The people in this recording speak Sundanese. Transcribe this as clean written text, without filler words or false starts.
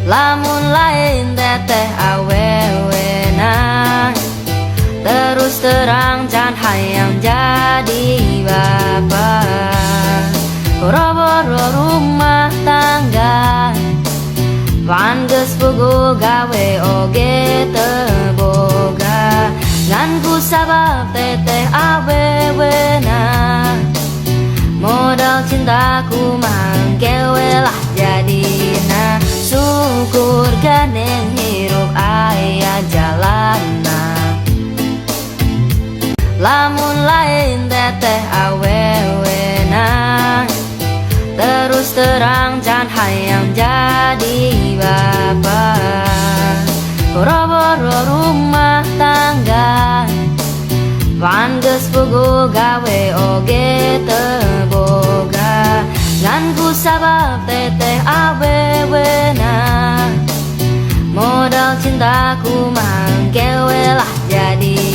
Lamun lain teteh awewena, terus terang can hayang jadi bapak. Boro-boro rumah tangga, pan geus puguh gawe oge teu boga. Ngan ku sabab teteh awewena, modal cintaku mangke we lah jadina. Syukur gandeng hirup aya jalana. Lamun lain teteh awewena, terus terang can hayang jadi bapak. Boro-boro rumah tangga, pan geus puguh gawe oge teu boga. Ngan ku sabab teteh awewena, modal cintaku mangke we lah jadina.